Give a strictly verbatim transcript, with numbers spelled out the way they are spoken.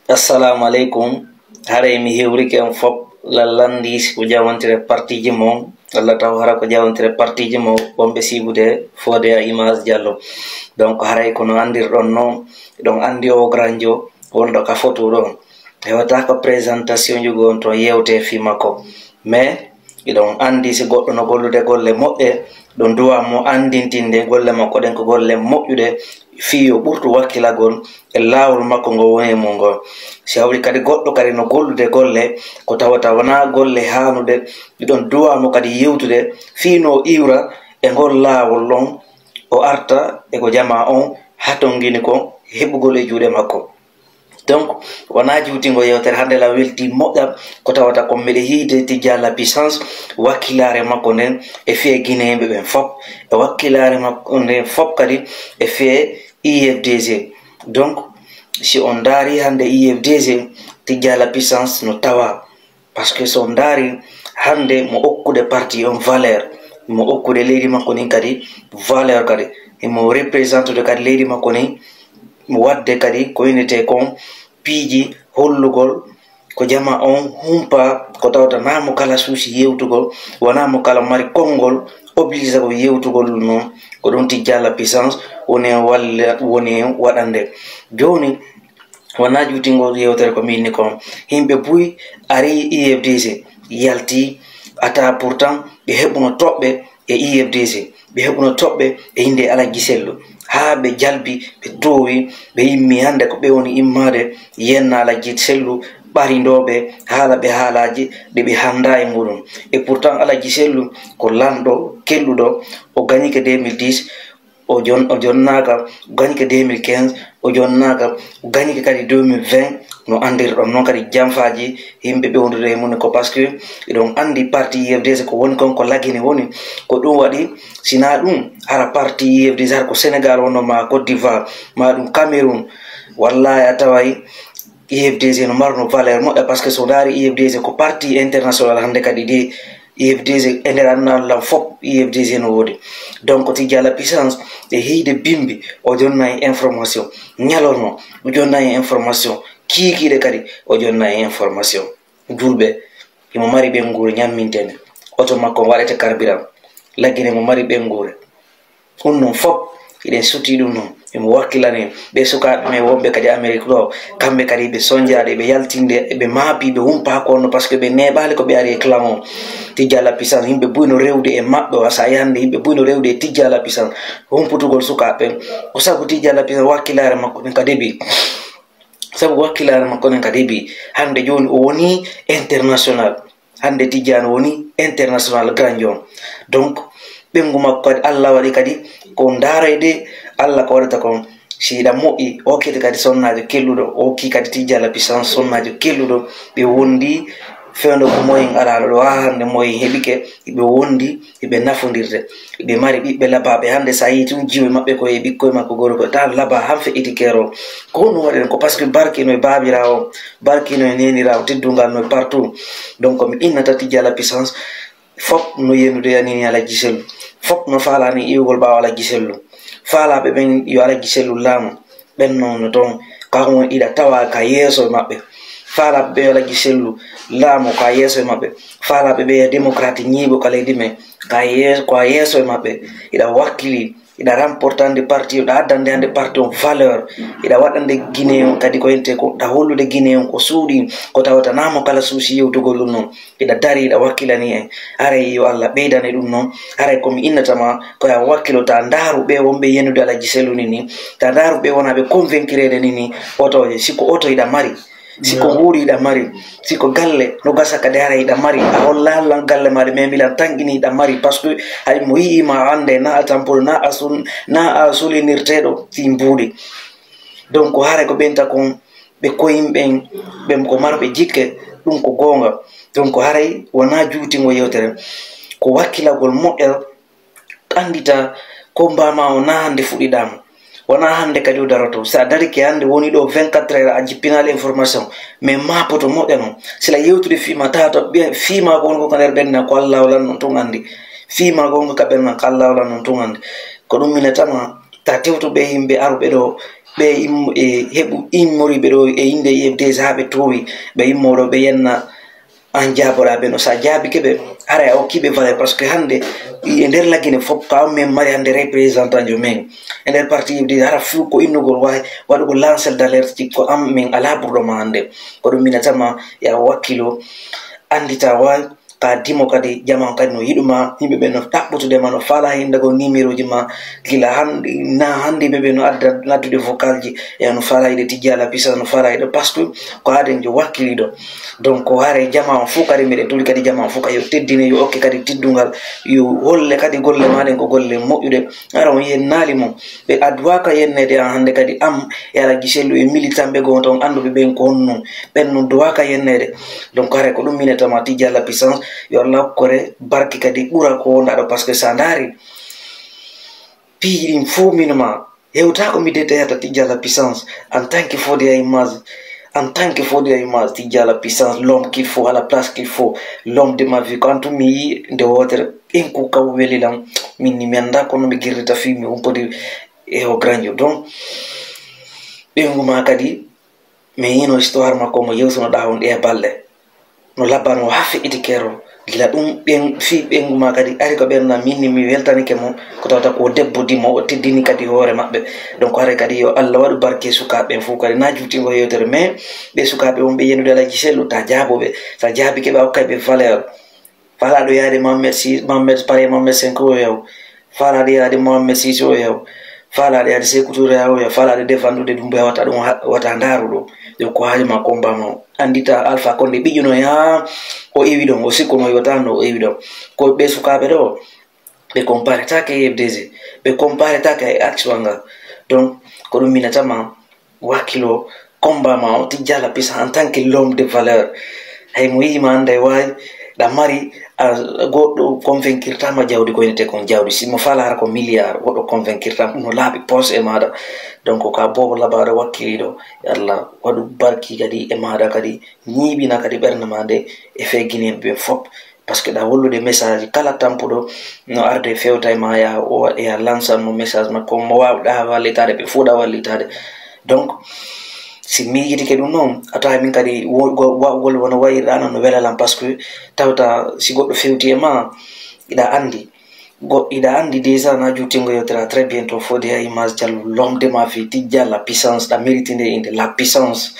Assalamu aleykum. Haray mi hewrike on fop lallandi si ko jawantire partiji mon, walla taw hara ko jawantire partiji mon wonɓe siibude Fodé à Image Diallo. Donc haray kono anndirɗon noon, ɗon anndi o granjo wonɗo ka foto ɗon. Hewata ko présentation jogo on toon yewte fii makko. Mais iɗon anndi si goɗɗo no gollude golle moƴƴe, ɗon duwa mo anndintinde golle makko ɗen ko golle moƴƴuɗe fii yo ɓurtu wakkilagol e laawol makko ngo woni e mum ngol. Si hawri kadi goɗɗo kadi no gollude golle ko tawata wonaa golle haanuɗe, ɗiɗon duwa mo kadi yewtude fii no iwra e ngol laawol ɗon, o arta e ko jamaa on hatongini ko heɓugol e juuɗe makko. Donc wonaa juutingo yewtere hannde la welti moƴƴa ko tawata ko mbeɗe hiide Tijja la puissance, wakkilaare makko nden e fee Guinéen ɓe ɓen fop, e wakkilaare makko nden fop kadi e fee I F D G. Donc si on ndaari hannde I F D G, Tijja la puissance no tawa. Parce que so on ndaari hannde mo okkude parti on valeur, mo okkude leydi makko nin kadi valeur kadi, imo représentude kadi leydi makko nin, mo waɗde kadi ko innetee kon piiji hollugol ko jama on humpa, ko tawata naa mo kala suusi yewtugol, wonaa mo kala mari konngol obligé ko yewtugol ɗum noon. Ko ɗum Tijja la puissance woni e walla woni e waɗande. Jooni wonaa juutingol yewtere ko min ni kon. Yimɓe buy ari I F D G yalti, ata pourtant ɓe heɓuno toɓɓe e I F D G, ɓe heɓuno toɓɓe e innde Alhaji Sellu. Haa ɓe jalbi, ɓe toowi, ɓe immi hannde ko ɓe woni immaade yenna Alhaji Sellu ɓarindooɓe haala ɓe haalaaji ɗi ɓe hannda e muɗum. Et pourtant Alhaji Sellu ko lanɗo kelluɗo, o gañike deux mille dix, o jon-, o jonnaaka, o gañike deux mille quinze, o jonnaaka, o gañike kadi deux mille vingt. No anndirɗon noon kadi janfaaji yimɓe ɓe wondude e mum ko parce que eɗon anndi parti I F D C ko woni kon ko lagine woni. Ko ɗum waɗi, sinaa ɗum hara parti I F D C hara ko Sénégal wonno ma Côte d'Ivoire, ma ɗum Cameroun, wallahi a taway I F D C no marno valeur moƴƴa, parce que so ndaari I F D C ko parti international hannde kadi de, I F D C e nder annal lan fof I F D C no woodi. Donc Tijja la puissance e hiide bimbi, o jonna e information, ñalorno o jonna e information, kiikiiɗe kadi o jonna e information. Julɓe, himo mari ɓenguure ñamminteende, oto makko waɗete carburant, lagine mo mari ɓenguure. Ɗum ɗum fof hiɗen sutii ɗum ɗum, emo wakkilani ɓe sukaaɓe men wonɓe kadi Amérique ɗo, kamɓe kadi ɓe sonjaade, ɓe yaltinde, ɓe maapi, ɓe humpa ko no, parce que ɓe neeɓaali ko ɓe ari e clan o. Tijja la puissance, yimɓe buy no rewde e maɓɓe o, sa yande yimɓe buy no rewde e Tijja la puissance, humputugol sukaaɓe ɓen. Ko sabu Tijja la puissance wakkilaare makko ɗen ka début. Sabu wakkilaare makko ɗen ka début, hannde jooni o woni international. Hannde Tijjaan woni international grandion. Donc ɓenngu makko kadi Allah waɗi kadi ko ndaarayde Allah ko waɗata kon. Si hiɗa moƴƴi, okkete kadi sonnaajo kelluɗo, okki kadi Tijja la puissance sonnaajo kelluɗo, ɓe wondi fewndo ko moyen araano ɗo haa hannde moyen heɓike, ɓe wondi, ɓe nafondirde. Ɓe mari ɓiɓɓe labaaɓe. Hannde so a yii tun jiwo maɓɓe ko e ɓikkoy makko gorko, tan labaa han feƴƴiti keerol. Ko honɗum waɗi ɗum? Ko parce que barke no e baabiraawo, barke no e neeniraawo, teddungal no e partout. Donc mi innata Tijja la puissance, fop no yenude e anini Alhaji Sellu. Fop no faalani iwgol ɓaawo Alhaji Sellu. Faalaaɓe ɓen yo Alhaji Sellu laamu, ɓen non no toon. Ka on iɗa tawa ka yeeso e maɓɓe. Faalaaɓe ɓe yo Alhaji Sellu laamu ka yeeso e maɓɓe. Faalaaɓe ɓe yo démocratie ñiiɓo ka leydi men. Ka yeeso, ko a yeeso e maɓɓe. Iɗa wakkili, iɗa remportande parti, iɗa addande hannde parti on valeur. Iɗa waɗande Guinée on kadi ko ente ko, iɗa hollude Guinée on ko suuɗi, ko tawata naa mo kala suusi yewtugol ɗum non. Iɗa dari, iɗa wakkilani en. Haray yo Allah ɓeydane ɗum non. Haray ko mi innata ma, ko yo a wakkilo, ta ndaaru ɓe wonɓe yenude Alhaji Sellu ni ni. Ta ndaaru ɓe wonaaɓe convaincureede ni ni. Oto, si ko oto iɗa mari, si ko nguuri iɗa mari, si ko galle no gasa kadi haray iɗa mari. A holla lan galle maaɗa, mais milan tanƴini iɗa mari. Parce que hay mo yi'i ma annde na a tampol, na a sun-, na a sulinirteeɗo fii mbuuɗi. Donc haray ko ɓenta kon ɓe koyin ɓen, ɓen ko marɓe jikke, ɗum ko goonga. Donc haray wonaa juutingo yewtere, ko wakkilagol moƴƴa, anndita ko mbama o na hannde fuɗɗiɗaama. Wonaa hannde kadi o daroto. Si a darike hannde woni ɗo vingt-quatre heures a jippinaali information, mais maapoto moƴƴa non. Sila yewtude fiima tawa to ɓe-, fiima ko woni ko ka nder ɓenna ko Allah wala non tun anndi. Fiima ko woni ko ka ɓenna ko Allah wala non tun anndi. Ko ɗum minetama ta tewtu ɓe yimɓe aruɓe ɗo ɓe im- e heɓu immoriɓe ɗo e innde I F D S haa ɓe toowi, ɓe immoo ɗo ɓe yenna an jaaboɗaa ɓe no. So a jaabike ɓe, haray a okkii ɓe valeur, parce que hannde e nder Lagine fof ko an min mari hannde représentant jo min e nder parti I F D S. Hara fuu ko innugol wa- waɗugol lanceur d'alerte ji ko an min alaa ɓurɗo ma hannde. Ko ɗum minatama ya wakkilo anndita wa ka dimo kadi jama on kadi no yiɗuma, yimɓe ɓe no ɗaɓɓutude ma, no faala hindagol numéro ji ma, gila hannde na hannde yimɓe ɓe no adda naddude vocal ji e no faala yiɗe tijjala pisa no faala yiɗe, parce que ko aden jo wakkiliɗo. Donc haare jama on fof kadi miɗen tuli kadi jama on fof kadi yo teddine, yo okke kadi teddungal, yo holle kadi golle maɗen ko golle moƴƴuɗe. Ara on yennaali mo, ɓe adduwaka yennede an hannde kadi am e Alaji Sellu e militant ɓe goo toon annduɓe ɓen ko honno ɓen no duwaka yennede. Donc haare ko ɗum minetama tijjala puissance, yo Allah hokkore barke kadi ɓura ko wonɗa ɗo, parce que sa ndaari piiji ɗin fof mino ma hewta ko mi deteyata tijjala puissance en tant que fodi a image, en tant que fodi a image tijjala puissance, l'homme qu'il faut à la place qu'il faut, l'homme de ma vie. Ko an tun mi yii nde wootere, en ko kaw weli lan. Min ni mi annda kono mi girrita fii mi humpodi e o granjo. Donc ɓeyngu ma kadi mi yiino histoire makko mo yewtunoɗa on ɗe balɗe no labbano haa feƴƴiti keero. Gila ɗum ɓen fii ɓeyngu ma kadi ari ko ɓernda min ni mi weltanike mo, ko tawata ko debbo dimo o teddini kadi hoore maɓɓe. Donc haray kadi yo Allah waɗu barke sukaaɓe ɓen fof kadi na juutingo yewtere, mais ɓe sukaaɓe wonɓe yenude Alaji Sellu ta jaabo ɓe, sa jaabike ɓe a okkay ɓe valeur. Faalaɗo yaade Mohamed si Mohamed pare Mohamed cinq o yaw, faalaɗo yaade Mohamed six o yaw, faalaɗo yaade Sekou Touré o yaw, faalaɗo defandude ɗum ɓe wata ɗum ha- wata ndaaru ɗo. Yo ko haali ma combat ma o anndita Alpha Condé ɓiƴƴuno ya o iwi ɗon, o sikkuno yo tan o iwi ɗon. Ko ɓe sukaaɓe ɗo ɓe comparetake e F D G, ɓe comparetake e action nga. Donc ko ɗum minatama wakkilo combat ma o tijjala puissance en tant que l'homme de valeur. Hay mo yii ma annday waawi ɗa mari a goɗɗo convaincirtama jawdi ko inete kon jawdi, si mo faala hara ko milliard goɗɗo convaincirtama ɗum no laaɓi poche e maɗa. Donc ka bobo labaɗo wakkiliɗo, yo Allah waɗu barki kadi e maɗa kadi, ñiiɓina kadi ɓernde ma nde e fee guinéen ɓe fof. Parce que ɗa hollude message kala tampuɗo no arde fewta e ma ya o waɗa ya lansan mo message makko mo wawɗa wallitade ɓe fuɗa wallitade. Donc si miijitike ɗum noon a tawa min kadi wawgol wona wayirɗa noon no welalan, parce que tawta si goɗɗo fewti e ma iɗa andi goɗɗiɗa andi déjà na juttingo yewtira très bientôt fodi ha image jallu l'homme de ma vie tijja la puissance ɗa mérite nde inde la puissance.